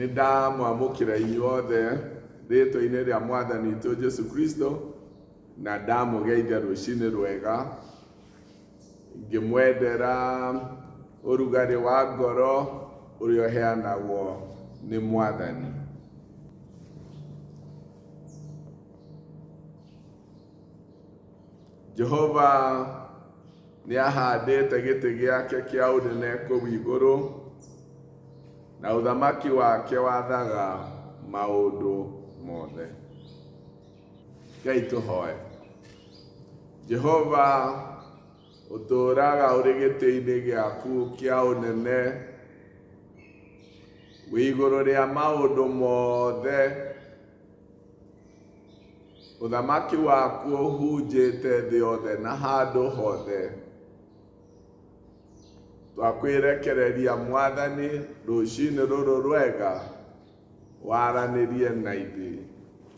Nĩ ndamwamũkĩra inyuothe rĩtwa-inĩ rĩa Mwathani witũ Jesu Kristo na ndamũgeithia rũcinĩ rwega ngĩmwendera ũrugarĩ wa ngoro ũrĩa ũheanagwo nĩ Mwathani. Jehova nĩ ahandĩte gĩtĩ gĩake kĩa ũnene kũu igũrũ, na ũthamaki wake wathaga maũndũ mothe. Ngai tũhoe. Jehova ũtũũraga ũrĩ gĩtĩ-inĩ gĩaku kĩa ũnene, wĩ igũrũ rĩa maũndũ mothe. Ũthamaki waku ũhunjĩte thĩ yothe na handũ hothe. Twakwĩrekereria Mwathani rũcinĩ rũrũ rwega waranĩrie na ithuĩ.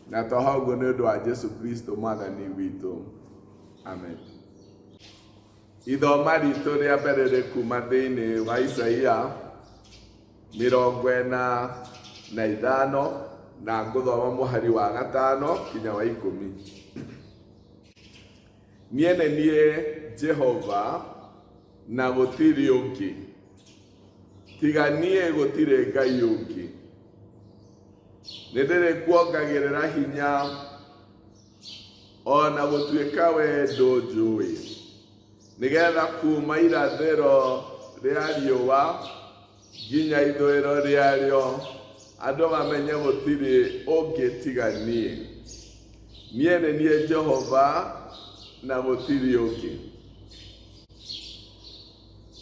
Na twahoya ũguo nĩ ũndũ wa Jesu Kristo Mwathani witũ. Amen. Ithoma ritũ rĩa mbere rĩ kuma thĩinĩ wa Isaia 45 na ngũthoma mũhari wa 5 kinya wa 10. Niĩ nĩ niĩ Jehova na gũtirĩ ũngĩ, tiga niĩ gũtirĩ Ngai ũngĩ. Nĩ ndĩrĩkuongagĩrĩra hinya o na gũtuĩka wee ndũnjũĩ, nĩgetha kuuma irathĩro rĩa riũa nginya ithũĩro rĩarĩo andũ mamenye gũtirĩ ũngĩ tiga niĩ. Niĩ nĩ niĩ Jehova na gũtirĩ ũngĩ.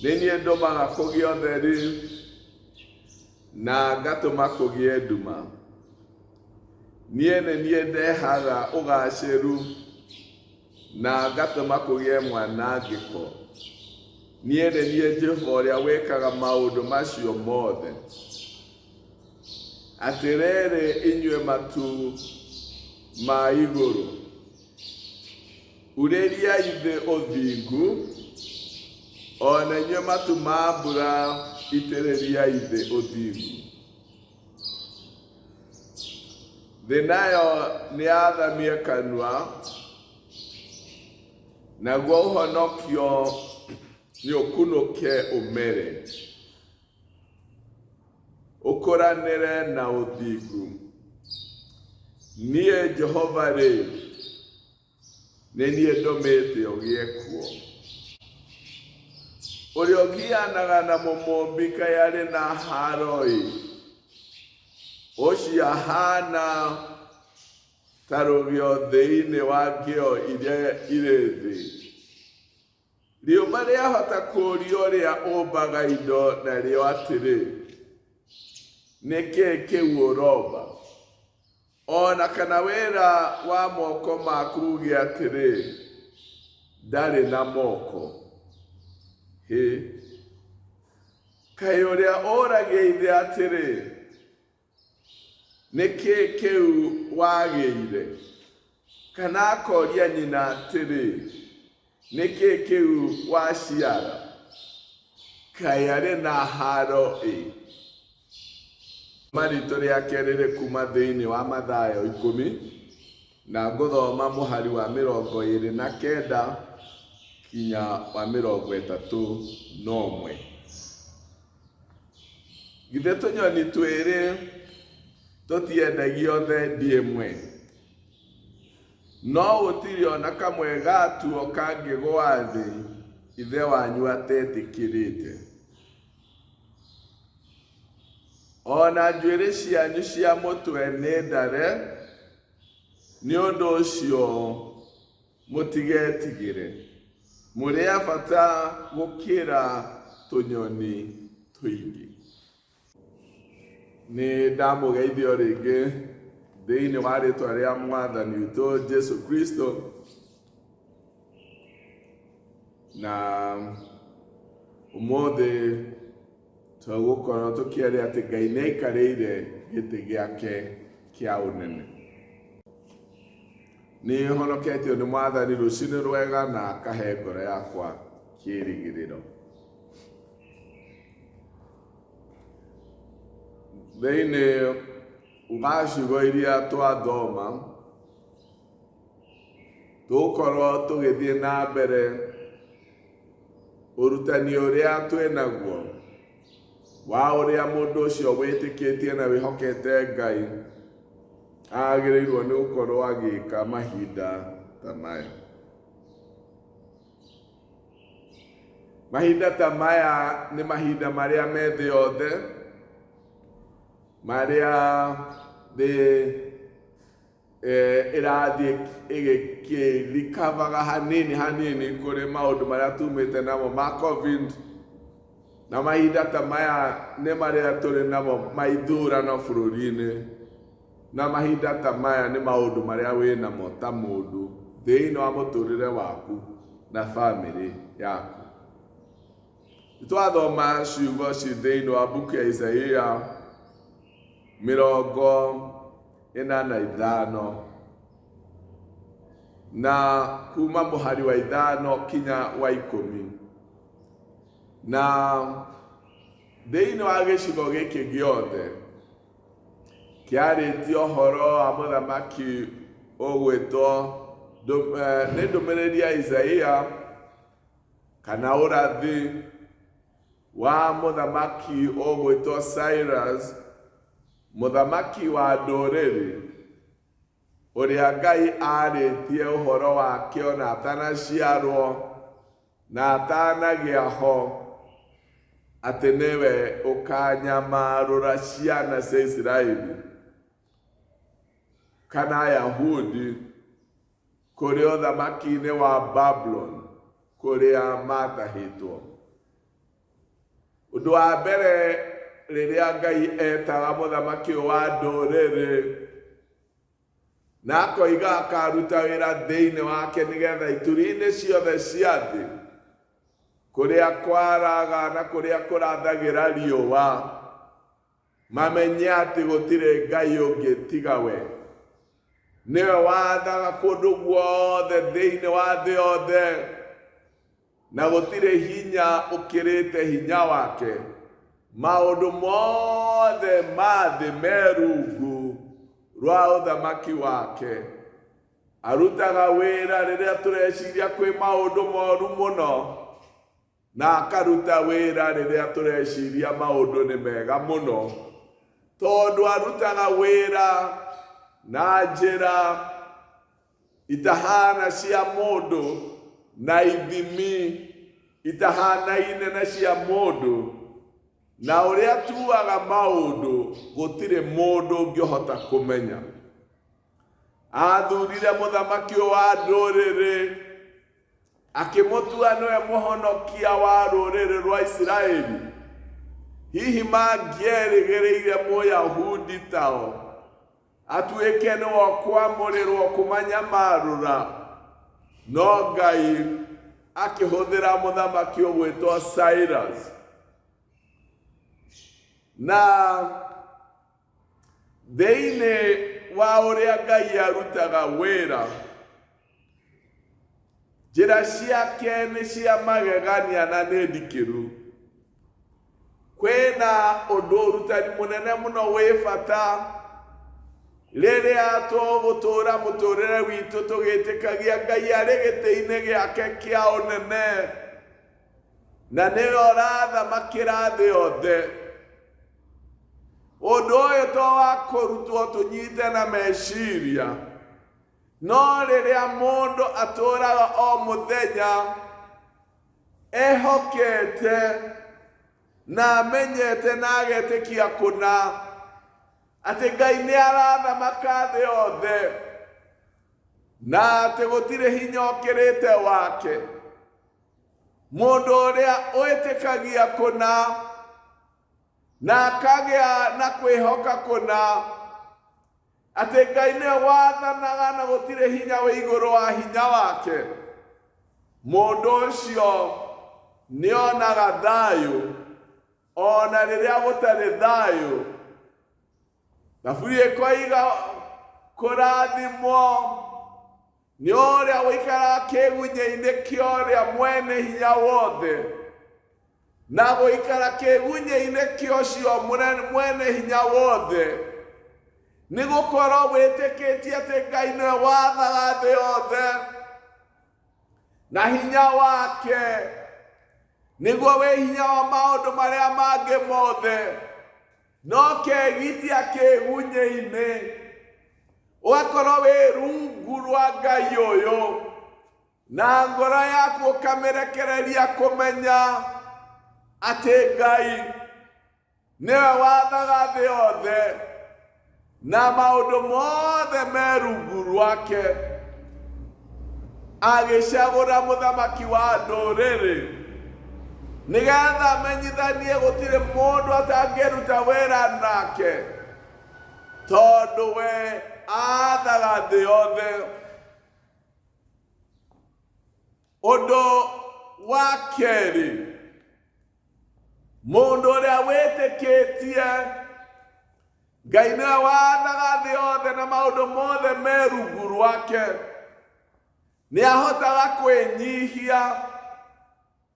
Nĩ niĩ ndũmaga kũgĩe ũtheri na ngatũma kũgĩe nduma. Niĩ nĩ niĩ ndehaga ũgaacĩru na ngatũma kũgĩe mwanangĩko. Niĩ nĩ niĩ Jehova ũrĩa wĩkaga maũndũ macio mothe. Atĩrĩrĩ inyuĩ matu ma igũrũ, urĩriai thĩ ũthingu, o na inyuĩ matu ma mbura itĩrĩriai thĩ ũthingu. Thĩ nayo nĩyathamie kanua, naguo ũhonokio nĩũkunũke ũmere, ũkũranĩre na ũthingu. Niĩ Jehova-rĩ, Nĩ niĩ ndũmĩte ũgĩe kuo. Ũrĩa ũgianaga na mũmũmbi kaĩ arĩ na haaro-ĩ! Ũcio ahaana ta rũgĩo thĩinĩ wa ngĩo iria irĩ thĩ. Rĩũmba rĩahota kũũria ũrĩa ũmbaga indo narĩo atĩrĩ, 'Nĩ kĩĩ kĩu ũromba? O na kana wĩra wa moko maku uuge atĩrĩ, 'Ndarĩ na moko. Hĩ! Kaĩ ũrĩa ũũragia ithe atĩrĩ, 'Nĩ kĩĩ kĩu wagĩire? Kana akoria nyina atĩrĩ, 'Nĩ kĩĩ kĩu waciara? Kaĩ arĩ na haaro-ĩ! Ihinda ritũ rĩa kerĩ rĩ kuma thĩinĩ wa Mathayo 10, na ngũthoma mũhari wa 29 kinya wa 31. Githĩ tũnyoni twĩrĩ tũtiendagio thendi ĩmwe? No gũtirĩ o na kamwe gatuo kangĩgũa thĩ Ithe wanyu atetĩkĩrĩte. O na njuĩrĩ cianyu cia mũtwe nĩ ndare, nĩ ũndũ ũcio mũtigetigĩre, mũrĩ a bata gũkĩra tũnyoni tũingĩ. Nĩ ndamũgeithia o rĩngĩ thĩinĩ wa rĩtwa rĩa Mwathani witũ Jesu Kristo na ũmũthĩ tũgũkorwo tũkĩaria atĩ Ngai nĩ aikarĩire gĩtĩ gĩake kĩa ũnene. Nĩ honoketio nĩ Mwathani rũcinĩ rwega na akahe ngoro yakwa kĩĩrĩgĩrĩro. Thĩinĩ wa ciugo iria twathoma, tũgũkorwo tũgĩthiĩ na mbere ũrutani ũrĩa twĩ naguo wa ũrĩa mũndũ ũcio wĩtĩkĩtie na wĩhokete Ngai agĩrĩirwo nĩ gũkorwo agĩka mahinda ta maya. Mahinda ta maya nĩ mahinda marĩa me thĩ yothe, marĩa thĩ ĩrathiĩ ĩgĩkĩrikavaga hanini hanini kũrĩ maũndũ marĩa tumĩte namo ma Covid, na mahinda ta maya nĩ marĩa tũrĩ namo ma ithurano bũrũri-inĩ. Na mahinda ta maya nĩ maũndũ marĩa wĩ namo ta mũndũ thĩinĩ wa mũtũrĩre waku na bamĩrĩ yaku. Twathoma ciugo ci thĩinĩ wa mbuku ya Isaia 45 na kuma mũhari wa 5 kinya wa 10. Na thĩinĩ wa gĩcigo gĩkĩ gĩothe kĩarĩtie ũhoro wa mũthamaki ũgwĩtwo nĩ ndũmĩrĩri ya Isaia kana ũrathi wa mũthamaki ũgwĩtwo Cyrus, mũthamaki wa ndũrĩrĩ, ũrĩa Ngai arĩtie ũhoro wake ona atanaciarwo na atanagĩa ho, atĩ nĩwe ũkanyamarũra ciana cia Isiraeli kana Ayahudi kũrĩ ũthamaki-inĩ wa Babuloni kũrĩa matahĩtwo. Ũndũ wa mbere rĩrĩa Ngai etaga mũthamaki ũyũ wa ndũrĩrĩ na akoiga akaruta wĩra thĩinĩ wake nĩgetha ituri-inĩ ciothe cia thĩ kũrĩa kwaraga na kũrĩa kũrathagĩra riũa mamenye atĩ gũtirĩ Ngai ũngĩ tiga we. Nĩwe wathaga kũndũ guothe thĩinĩ wa thĩ yothe, na gũtirĩ hinya ũkĩrĩte hinya wake. Maũndũ mothe ma thĩ me rungu rwa ũthamaki wake. Arutaga wĩra rĩrĩa tũreciria kwĩ maũndũ moru mũno, na akaruta wĩra rĩrĩa tũreciria maũndũ nĩ mega mũno, tondũ arutaga wĩra na njĩra itahana cia mũndũ na ithimi itahanaine na cia mũndũ, na ũrĩa atuaga maũndũ gũtirĩ mũndũ ũngĩhota kũmenya. Athurire mũthamaki ũyũ wa ndũrĩrĩ, akĩmũtua nĩwe mũhonokia wa rũrĩrĩ rwa Isiraeli. Hihi mangĩerĩgĩrĩire Mũyahudi tao atuĩke nĩwe ũkwamũrĩrwo kũmanyamarũra, no Ngai akĩhũthĩra mũthamaki ũgwĩtwo Cyrus na thĩinĩ wa ũrĩa Ngai arutaga wĩra. Njĩra ciake nĩ cia magegania na nĩ ndikĩru. Kwĩna ũndũ ũrutani mũnene mũno wĩ bata rĩrĩa tũgũtũũra mũtũũrĩre witũ tũgĩtĩkagia Ngai arĩ gĩtĩ-inĩ gĩake kĩa ũnene na nĩwe ũrathamakĩra thĩ yothe. Ũndũ ũyũ to wa kũrutwo tũnyite na meciria, no rĩrĩa mũndũ atũũraga o mũthenya ehokete na amenyete na agetĩkia kũna atĩ Ngai nĩ arathamaka thĩ yothe na atĩ gũtirĩ hinya ũkĩrĩte wake, mũndũ ũrĩa wĩtĩkagia kũna na akagĩa na kwĩhoka kũna atĩ Ngai nĩwe wathanaga na gũtirĩ hinya wĩ igũrũ wa hinya wake, mũndũ ũcio nĩonaga thayũ ona rĩrĩa gũtarĩ thayũ. Thaburi ĩkoiga kũrathimwo nĩ ũrĩa ũikaraga kĩgunyĩ-inĩ kĩa ũrĩa mwene hinya wothe. Na gũikara kĩgunyĩ-inĩ kĩa ũcio mwene hinya wothe, nĩ gũkorwo wĩtĩkĩtie atĩ Ngai nĩwe wathaga thĩ yothe na hinya wake nĩguo wĩ hinya wa maũndũ marĩa mangĩ mothe. No kegitia kĩgunyĩ-inĩ, ũgakorwo wĩ rungu rwa Ngai ũyũ, na ngoro yaku ũkamĩrekereria kũmenya atĩ Ngai nĩwe wathaga thĩ yothe na maũndũ mothe me rungu rwake. Agĩcagũra mũthamaki wa ndũrĩrĩ nĩgetha amenyithanie gũtirĩ mũndũ atangĩruta wĩra nake, tondũ we athaga thĩ yothe. Ũndũ wa kerĩ, mũndũ ũrĩa wĩtĩkĩtie Ngai nĩwe wathaga thĩ yothe na maũndũ mothe me rungu rwake, nĩ ahotaga kwĩnyihia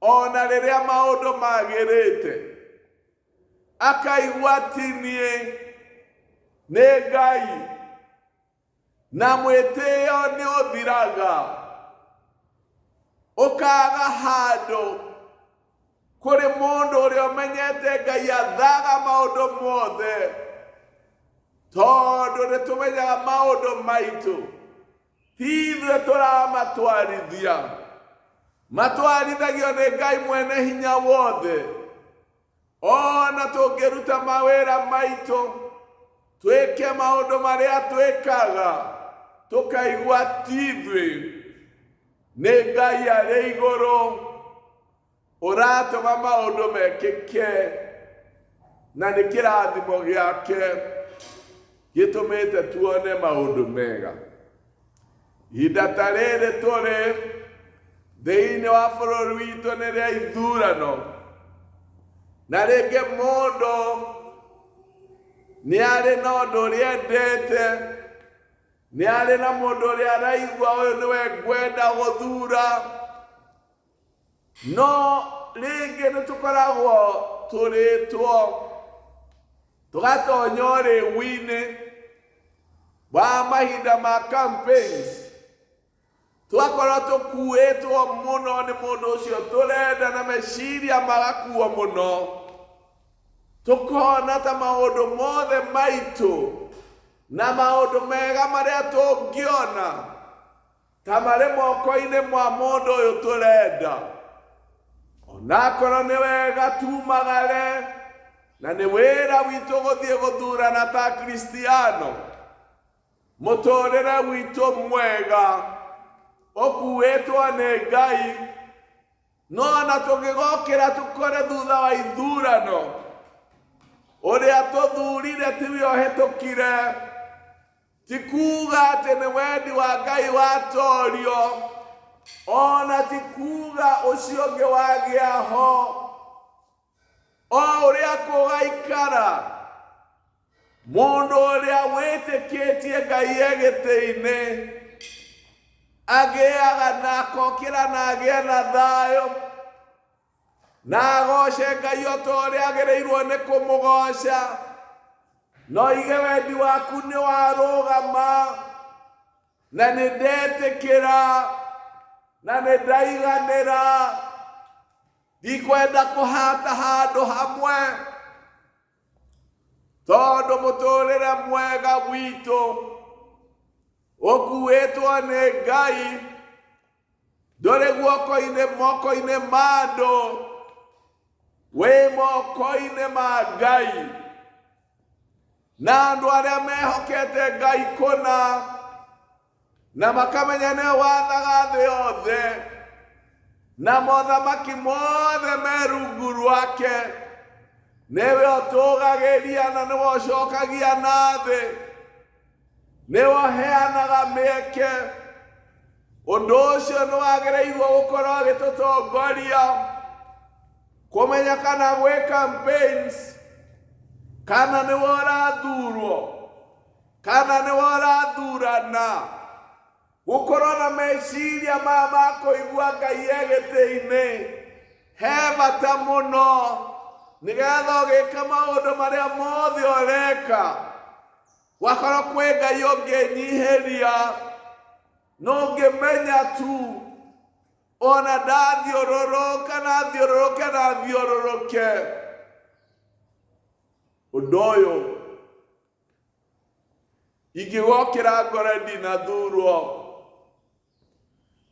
ona rĩrĩa maũndũ magĩrĩte, akaigua ti niĩ, nĩ Ngai. Na mwĩtĩo nĩ ũthiraga, ũkaga handũ kũrĩ mũndũ ũrĩa ũmenyete Ngai athaga maũndũ mothe, tondũ nĩ tũmenyaga maũndũ maitũ ti ithuĩ tũramatwarithia, matwarithagio nĩ Ngai mwene hinya wothe. Ona tũngĩruta mawĩra maitũ, twĩke maũndũ marĩa twĩkaga, tũkaigua ti ithuĩ, nĩ Ngai arĩ igũrũ ũratũma maũndũ mekĩke, na nĩ kĩrathimo gĩake gĩtũmĩte tuone maũndũ mega. Ihinda ta rĩrĩ tũrĩ thĩinĩ wa bũrũri witũ nĩ rĩa ithurano, na rĩngĩ mũndũ nĩ arĩ na ũndũ ũrĩa endete, nĩ arĩ na mũndũ ũrĩa araigua ũyũ nĩwe ngwenda gũthura, no rĩngĩ nĩ tũkoragwo tũrĩtwo tũgatonya ũrĩu-inĩ wa mahinda ma campaigns, tũgakorwo tũkuĩtwo mũno nĩ mũndũ ũcio tũrenda na meciria magakuo mũno, tũkona ta maũndũ mothe maitũ na maũndũ mega marĩa tũngĩona ta marĩ moko-inĩ ma mũndũ ũyũ tũrenda. Onakorwo nĩ wega tumagare na nĩ wĩra witũ gũthiĩ gũthurana ta Kristiano, mũtũrĩre witũ mwega ũkuĩtwo nĩ Ngai. No ona tũngĩgokĩra tũkore thutha wa ithurano ũrĩa tũthurire tiwe ũhĩtũkire, ti kuga atĩ nĩ wendi wa Ngai watorio, ona ti kuga ũcio ũngĩ wagĩa ho. O ũrĩa kũgaikara, mũndũ ũrĩa wĩtĩkĩtie Ngai e gĩtĩ-inĩ agĩaga na akokĩra na agĩe na thayũ na agoce Ngai o ta ũrĩa agĩrĩirwo nĩ kũmũgoca, no ige wendi waku nĩ warũgama na nĩ ndetĩkĩra na nĩ ndaiganĩra, ndikwenda kũhata handũ hamwe, tondũ mũtũrĩre mwega witũ ũkuĩtwo nĩ Ngai, ndũrĩ guoko-inĩ moko-inĩ ma andũ, wĩ moko-inĩ ma Ngai. Na andũ arĩa mehokete Ngai kũna na makamenya nĩwe wathaga thĩ yothe na mothamaki mothe me rungu rwake, nĩwe ũtũgagĩria na nĩwe ũcokagia na thĩ, nĩwe ũheanaga mĩeke. Ũndũ ũcio nĩ wagĩrĩirwo gũkorwo ũgĩtũtongoria kũmenya kana gwĩ campaigns, kana nĩwe ũrathurwo, kana nĩwe ũrathurana, gũkorwo na meciria ma ma kũigua Ngai e gĩtĩ-inĩ. He bata mũno nĩgetha ũgĩka maũndũ marĩa mothe ũreka, gwakorwo kwĩ Ngai ũngĩnyihĩria, na ũngĩmenya tu ona ndathiũrũrũka na thiũrũrũke na thiũrũrũke ũndũ ũyũ ingĩgokĩra ngore ndinathurwo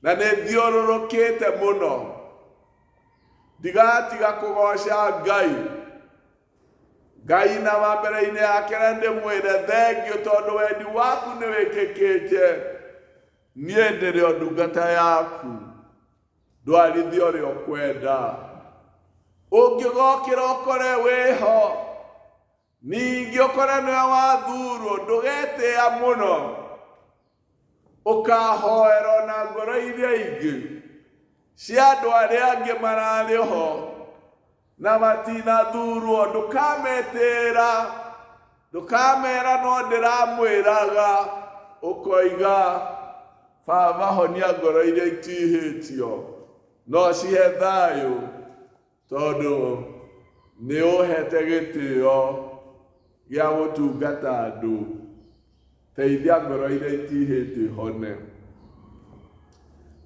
na nĩ thiũrũrũkĩte mũno, ndigatiga kũgoca Ngai. Ngai na wa mbere-inĩ yake na ndĩmwĩre thengiũ tondũ wendi waku nĩ wĩkĩkĩte, niĩ ndĩrĩ o ndungata yaku, ndwarithia ũrĩa ũkwenda. Ũngĩgokĩra ũkore wĩho, ningĩ ũkore nĩwe wathurwo, ndũgetĩa mũno, ũkahoera ona ngoro iria ingĩ cia andũ arĩa angĩ mararĩ ho na matinathurwo, ndũkametĩra, ndũkamera no ndĩramwĩraga, ũkoiga baba honia ngoro iria itihĩtio, no cihe thayũ tondũ nĩ ũhete gĩtĩo gĩa gũtungata andũ, teithia ngoro iria itihĩtio ihone.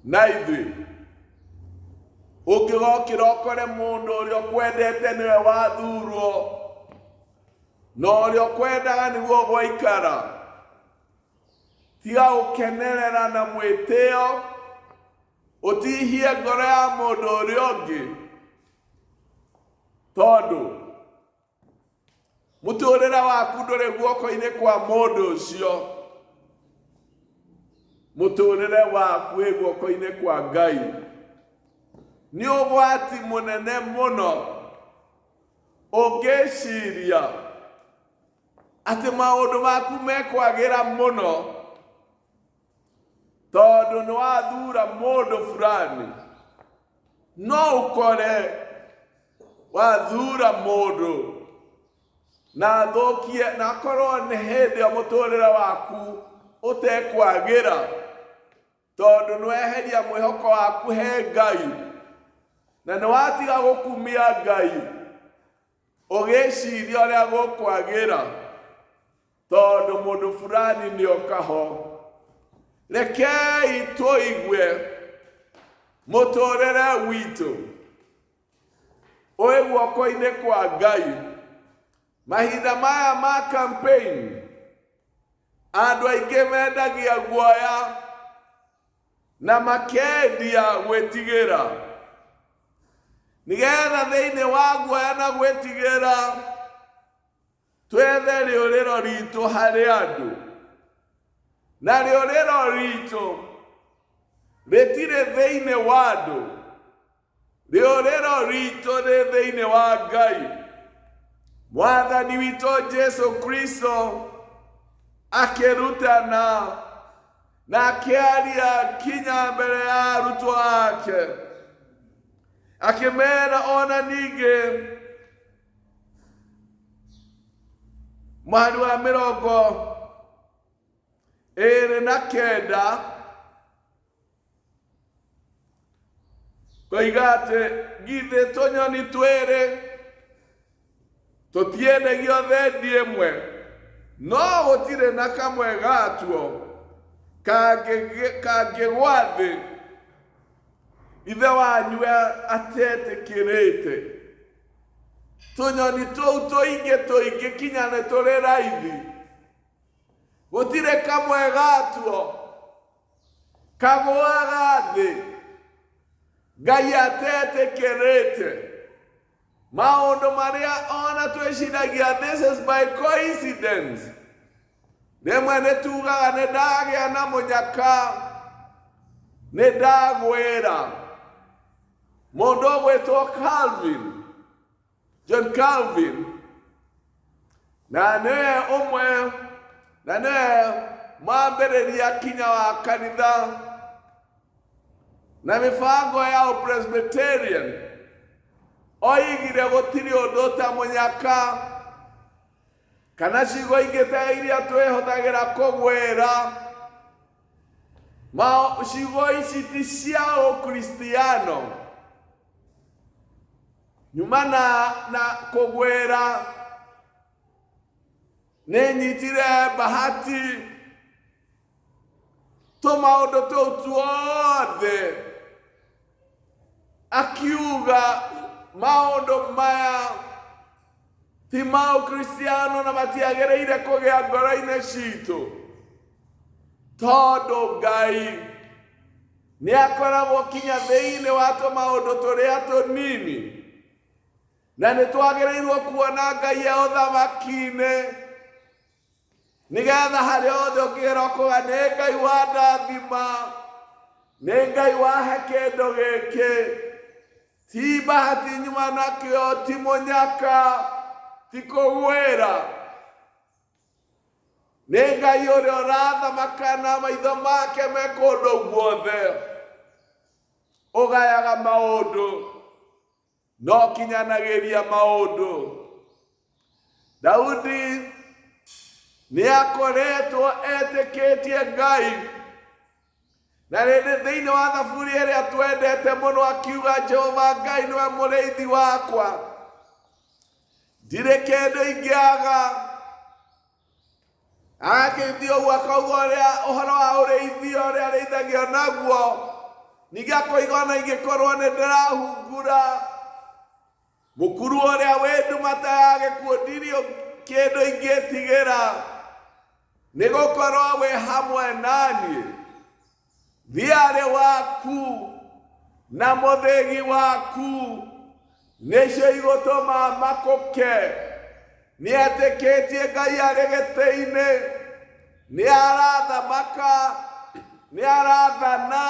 Na ithuĩ ũngĩgokĩra ũkore mũndũ ũrĩa ũkwendete nĩwe wathurwo, na ũrĩa ũkwendaga nĩguo ũgwaikara, tiga gũkenerera na mwĩtĩo, ũtihie ngoro ya mũndũ ũrĩa ũngĩ, tondũ mũtũrĩre waku ndũrĩ guoko-inĩ kwa mũndũ ũcio, mũtũrĩre waku wĩ guoko-inĩ kwa Ngai. Nĩ ũgwati mũnene mũno ũngĩciria atĩ maũndũ maku mekwagĩra mũno tondũ nĩ wathura mũndũ fulani. No ũkore wathura mũndũ na athũkie, na akorwo nĩ hĩndĩ ĩyo mũtũrĩre waku ũtekwagĩra, tondũ nĩ weheria mwĩhoko waku he Ngai na nĩ watiga gũkumia Ngai, ũgĩciria ũrĩa gũkwagĩra tondũ mũndũ fulani nĩ oka ho. Rekei tũigue mũtũrĩre witũ ũrĩ guoko-inĩ kwa Ngai. Mahinda maya ma campaign, andũ aingĩ mendagia guoya na makendia gwĩtigĩra, nĩgetha thĩinĩ wa guoya na gwĩtigĩra twethe rĩũrĩro ritũ harĩ andũ, na rĩũrĩro ritũ rĩtirĩ thĩinĩ wa andũ, rĩũrĩro ritũ rĩ thĩinĩ wa Ngai. Mwathani witũ Jesu Kristo akĩrutana na akĩaria kinya mbere ya arutwo ake, akĩmera ona ningĩ mweri wa 29 koiga atĩ githĩ tũnyoni twĩrĩ tũtiendagio thendi ĩmwe, no gũtirĩ na kamwe gatuo kangĩgwa thĩ ithe wanyu atetĩkĩrĩte. Tũnyoni tũu tũingĩ tũingĩ kinya nĩ tũrĩ raithi, gũtirĩ kamwe gatuo kagũaga thĩ Ngai atetĩkĩrĩte. Maũndũ marĩa ona twĩciragia this is by coincidence, rĩmwe nĩ tugaga nĩ ndagĩa na mũnyaka, nĩ ndagwĩra. Mũndũ ũgwĩtwo Calvin, John Calvin, na nĩwe ũmwe na nĩwe mwambĩrĩria kinya wa kanitha na mĩbango ya Presbyterian, oigire gũtirĩ ũndũ ta mũnyaka kana ciugo ingĩ ta iria twĩhũthagĩra kũgwĩra. Ciugo ici ti cia Ũkristiano. Nyuma na kũgwĩra nĩ nyitire bahati tũmaũndũ tũu tuothe akiuga maũndũ maya ti ma ũkristiano na matiagĩrĩire kũgĩa ngoro-inĩ citũ tondũ Ngai nĩ akoragwo kinya thĩinĩ wa tũmaũndũ tũrĩa tũnini na nĩ twagĩrĩirwo kuona Ngai e ũthamaki-inĩ nĩgetha harĩa hothe ũngĩgera ũkauga nĩ Ngai wandathima, nĩ Ngai wahe kĩndũ gĩkĩ, ti bahati nyuma nakĩo, ti mũnyaka, ti kũgwĩra. Nĩ Ngai ũrĩa ũrathamaka na maitho make me kũndũ guothe, ũgayaga maũndũ no kinyanagĩria maũndũ. Daudi nĩ akoretwo etĩkĩtie Ngai na rĩndĩ thĩinĩ wa thaburi ĩrĩa twendete mũno akiuga Jehova Ngai nĩwe mũrĩithi wakwa, ndirĩ kĩndũ ingĩaga. Agakĩthiĩ ũguo akauga ũrĩa ũhoro wa ũrĩithio ũrĩa arĩithagio naguo, ningĩ akoiga ona ingĩkorwo nĩ ndĩrahungura mũkuru ũrĩa wĩ nduma ta ya gĩkuũ, ndirĩ kĩndũ ingĩtigĩra, nĩ gũkorwo wĩ hamwe naniĩ. Thiarĩ waku na mũthĩgi waku nĩcio igũtũma makũke. Nĩetĩkĩtie Ngai arĩ gĩtĩ-inĩ, nĩarathamaka, nĩarathana.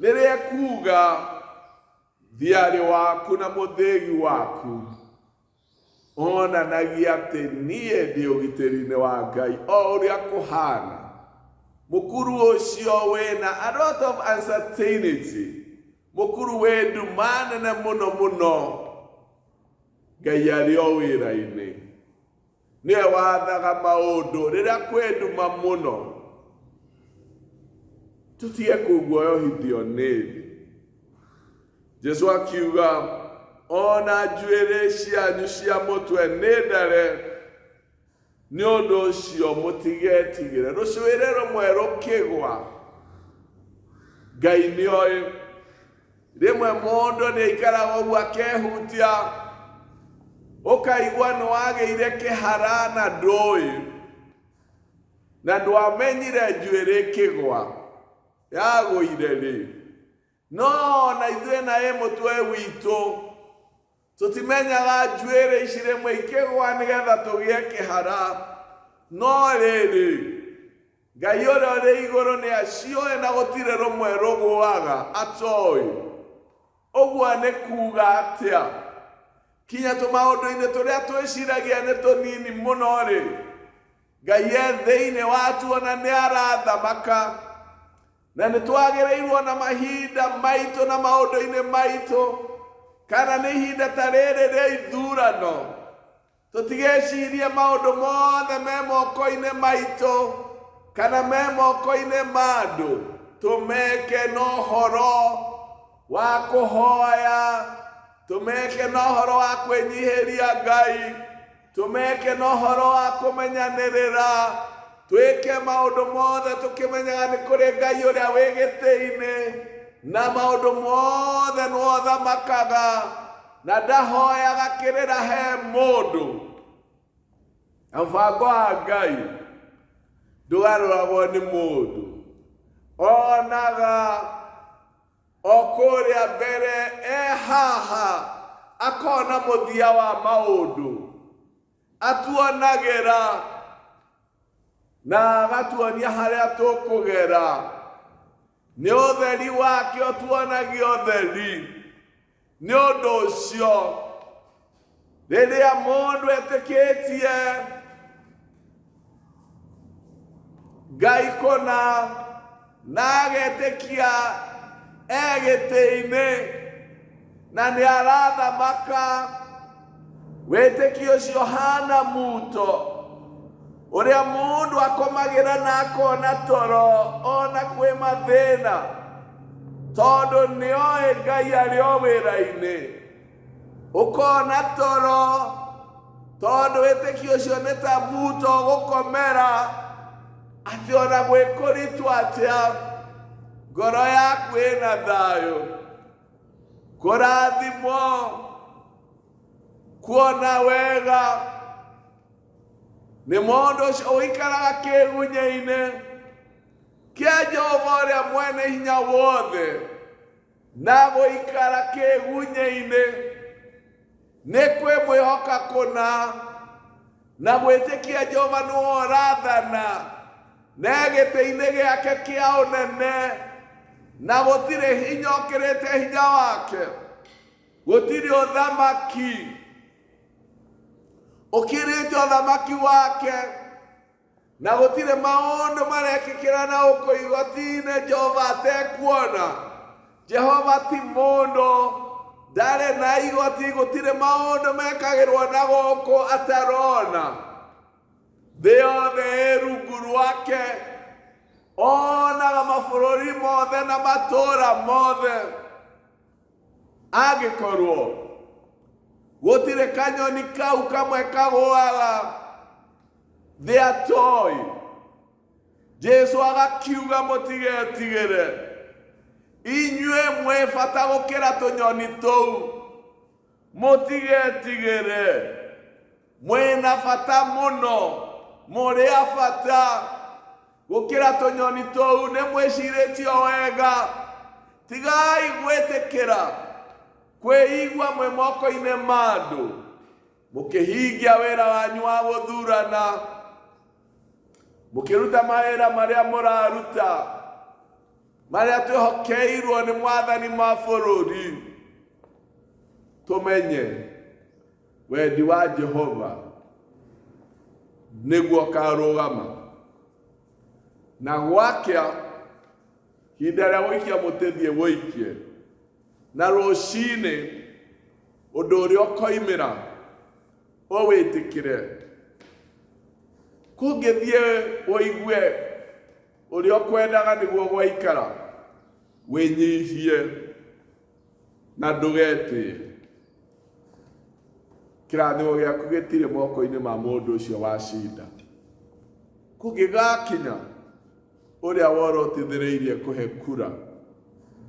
Rĩrĩa ekuuga thiarĩ waku na mũthĩgi waku, onanagia atĩ niĩ ndĩ ũgitĩri-inĩ wa Ngai o ũrĩa kũhana. Mũkuru ũcio wĩna a lot of uncertainty, mũkuru wĩ nduma nene mũno mũno, Ngai arĩ o wĩra-inĩ. Nĩwe wathaga maũndũ rĩrĩa kwĩ nduma mũno. Tũtige kũguoyohithio nĩ thĩ. Jesu akiuga ona njuĩrĩ cianyu cia mũtwe nĩ ndare, nĩ ũndũ ũcio mũtigetigĩre. Rũcuĩrĩ rũmwe rũkĩgwa, Ngai nĩoĩ. Rĩmwe mũndũ nĩ aikaraga ũguo akehutia, ũkaigua nĩ wagĩire kĩhara na ndũĩ, na ndwamenyire njuĩrĩ ĩkĩgwa yagũire rĩ. No ona ithuĩ na ĩ mũtwe witũ tũtimenyaga njuĩrĩ ici rĩmwe ikĩgwa nĩgetha tũgĩe kĩhara. No rĩrĩ, Ngai ũrĩa ũrĩ igũrũ nĩ acioĩ na gũtirĩ rũmwe rũgũaga atoĩ. Ũguo nĩ kuuga atĩa? Kinya tũmaũndũ-inĩ tũrĩa twĩciragia nĩ tũnini mũno-rĩ, Ngai e thĩinĩ watuo na nĩ arathamaka. Na nĩ twagĩrĩirwo na mahinda maitũ na maũndũ-inĩ maitũ, kana nĩ ihinda ta rĩrĩ rĩa ithurano, tũtigecirie maũndũ mothe me moko-inĩ maitũ kana me moko-inĩ ma andũ, tũmeke na ũhoro wa kũhoya, tũmeke na ũhoro wa kwĩnyihĩria Ngai, tũmeke na ũhoro wa kũmenyanĩrĩra, twĩke maũndũ mothe tũkĩmenyaga nĩ kũrĩ Ngai ũrĩa wĩ gĩtĩ-inĩ, na maũndũ mothe nĩwe ũthamakaga, na ndahoyaga kĩrĩra he mũndũ. Na mũbango wa Ngai ndũgarũragwo nĩ mũndũ, onaga o kũrĩa mbere e haha akona mũthia wa maũndũ, atuonagĩra na agatuonia harĩa tũkũgera. Nĩ ũtheri wake ũtuonagia ũtheri. Nĩ ũndũ ũcio rĩrĩa mũndũ etĩkĩtie Ngai kũna na agetĩkia e gĩtĩ-inĩ na nĩ arathamaka, wĩtĩkio ũcio hana muto ũrĩa mũndũ akomagĩra na akona toro ona kwĩ mathĩna. Tondũ nĩoĩ Ngai arĩ o wĩra-inĩ. Ũkona toro tondũ wĩtĩkio ũcio nĩ ta muto ũgũkomera atĩ ona gwĩ kũritũ atĩa ngoro yaku ĩna thayũ. Kũrathimwo kuona wega nĩ mũndũ ũcio ũikaraga kĩgunyĩ-inĩ kĩa Jehova ũrĩa mwene hinya wothe na gũikara kĩgunyĩ-inĩ nĩ kwĩmwĩhoka kũna na gwĩtĩkia Jehova nĩwe ũrathana na gĩtĩ-inĩ gĩake kĩa ũnene na gũtirĩ hinya ũkĩrĩte hinya wake, gũtirĩ ũthamaki ũkĩrĩte ũthamaki wake na gũtirĩ maũndũ marekĩkĩra na gũkũ igoti-inĩ Jehova atekuona. Jehova ti mũndũ, ndarĩ na igoti, gũtirĩ maũndũ mekagĩrwo na gũkũ atarona. Thĩ yothe ĩ rungu rwake, onaga mabũrũri mothe na matũũra mothe. Angĩkorwo gũtirĩ kanyoni kau kamwe kagũaga thĩ atoĩ, Jesu agakiuga mũtigetigĩre, inyuĩ mwĩ bata gũkĩra tũnyoni tũu. Mũtigetigĩre, mwĩna bata mũno, mũrĩ a bata gũkĩra tũnyoni tũu. Nĩ mwĩcirĩtio wega, tigai gwĩtĩkĩra kwĩigua mwĩ moko-inĩ ma andũ mũkĩhingia wĩra wanyu wa gũthurana, mũkĩruta mawĩra marĩa mũraruta, marĩa twĩhokeirwo nĩ mwathani ma bũrũri. Tũmenye wendi wa Jehova nĩguo ũkarũgama na gwakĩa ihinda rĩa gũikia mũtĩ thiĩ wũikie, na rũcinĩ ũndũ ũrĩa ũkoimĩra ũwĩtĩkĩre. Kũngĩthiĩ ũigue ũrĩa ũkwendaga nĩguo gwaikara, wĩnyihie na ndũgetĩe. Kĩrathimo gĩaku gĩtirĩ moko-inĩ ma mũndũ ũcio wacinda. Kũngĩgakinya ũrĩa worotithĩrĩirie kũhe kura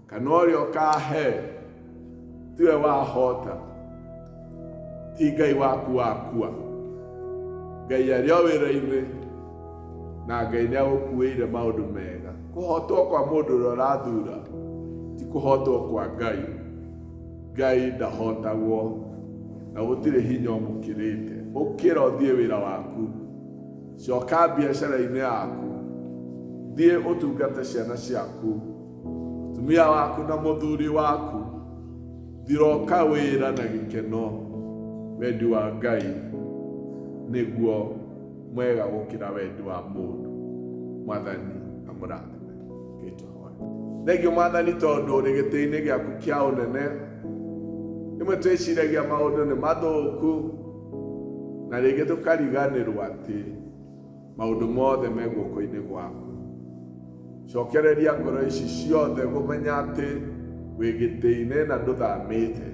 kana ũrĩa ũkahe tiwe wahota, ti Ngai waku wakua. Ngai arĩ o wĩra-inĩ na Ngai nĩ agũkuĩire maũndũ mega. Kũhotwo kwa mũndũ ũrĩa ũrathura ti kũhotwo kwa Ngai. Ngai ndahotagwo na gũtirĩ hinya ũmũkĩrĩte. Ũkĩra ũthiĩ wĩra waku, coka biacara-inĩ yaku, thiĩ ũtungate ciana ciaku, mũtumia waku na mũthuri waku, thiroka wĩra na gĩkeno. Wendi wa Ngai nĩguo mwega gũkĩra wendi wa mũndũ. Mwathani amũrathime. Kĩtũhoe. Thengio Mwathani tondũ ũrĩ gĩtĩ-inĩ gĩaku kĩa ũnene. Rĩmwe twĩciragia maũndũ nĩ mathũku na rĩngĩ tũkariganĩrwo atĩ maũndũ mothe me guoko-inĩ gwaku. Cokereria ngoro ici ciothe gũmenya atĩ wĩ gĩtĩ-inĩ na ndũthamĩte,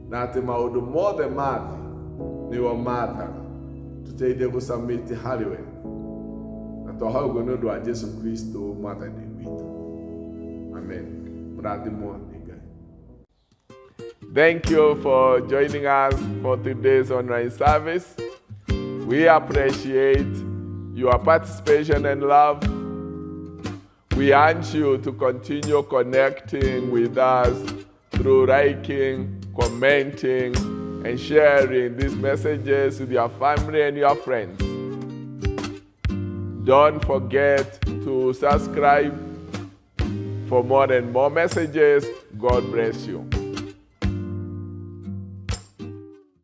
na atĩ maũndũ mothe ma thĩ nĩwe ũmathaga. Tũteithie gũcamĩte harĩ we, na twahoya ũguo nĩ ũndũ wa Jesu Kristo Mwathani witũ. Amen. Mũrathimwo nĩ Ngai. Thank you for joining us for today's online service. We appreciate your participation and love. We urge you to continue connecting with us through liking, commenting, and sharing these messages with your family and your friends. Don't forget to subscribe for more and more messages. God bless you.